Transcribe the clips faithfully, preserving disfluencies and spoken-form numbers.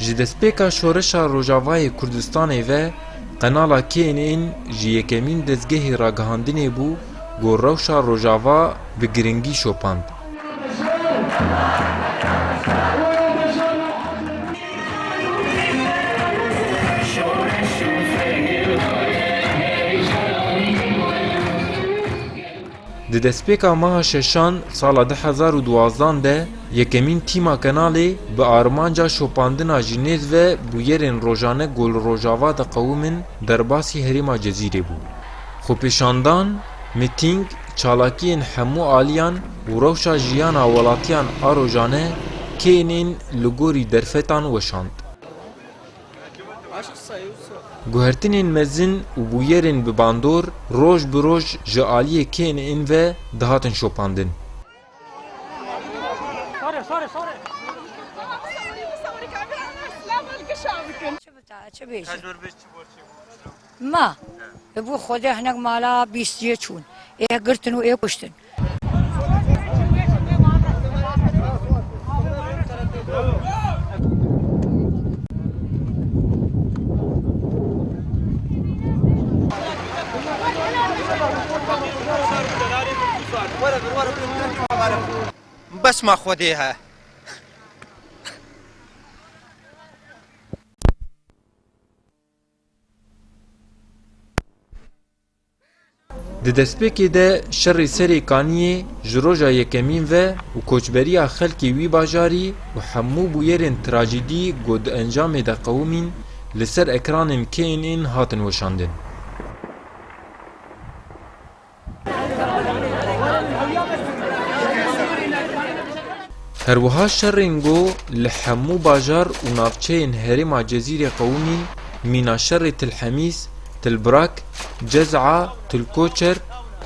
Ji destpêka şoreşa Rojavayê Kurdistanê ve qenala K N N ji yekemîn dezgehê ragihandinê bû ku rewşa Rojava bi giringî şopand. Di destpêka meha şeşan sala du hezar û duwazdan de yekemîn tîma Kenalê bi armanca şopandina ji nêz ve bûyerên rojane ku li Rojava diqewimin derbasî herêma Cezîrê bû. Xwepêşandan, mitîng, çalakiyên hemû aliyan û rewşa jiyana welatiyan a rojane K N N li gorî derfetan weşand. Guhertinên mezin û bûyerên bi bandor roj bi roj ji aliyê K N N ve dihatin şopandin. Çi bita, çi bêjin? Ma, bi Xwedê hinek mala bîstiyê çûn. Ê girtin û ê kuştin. Bes ma Xwedê he. Di destpêkê de şerê Serê Kaniyê ji roja yekemîn ve û koçberiya xelkê wî bajarî û hemû bûyerên trajîdî ku di encamê de qewimîn, li ser ekranên K N N hatin weşandin. Her wiha şerên ku li hemû bajar û navçeyên herêma Cezîrê qewimîn, mîna şerê Til Hemîs, Til Brak, Cez'a, Til Koçer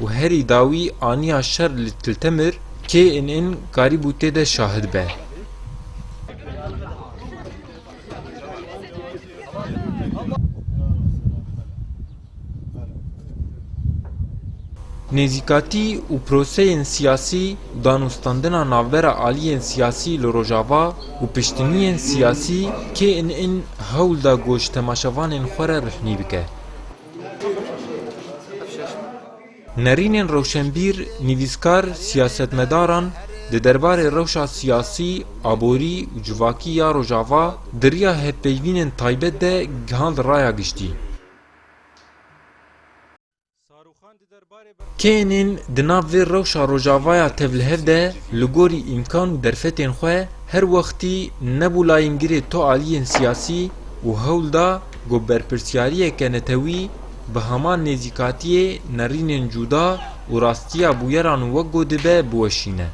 û herî dawî aniya şer li Til Temir, K N N karîbû tê de şahid be. Nêzîkatî û proseyên siyasî û danûstandina navbera aliyên siyasî li Rojava û piştîniyên siyasî K N N hewl da ku ji temaşevanên xwe re rihnî bike. Nerînên rewşenbîr, nivîskar, siyasetmedaran di derbarê rewşa siyasî, aborî û civakî ya Rojava di riya hevpeyvînên taybet de gihand raya giştî. K N N di nav vê rewşa Rojavaya tevlihev de li gorî îmkan û derfetên xwe her wextî nebû layîngirê tu aliyên siyasî û hewl da ku berpirsiyariyeke netewî bi heman nêzîkatiyê nerînên cuda û rastiya bûyeran wek ku dibe biweşîne.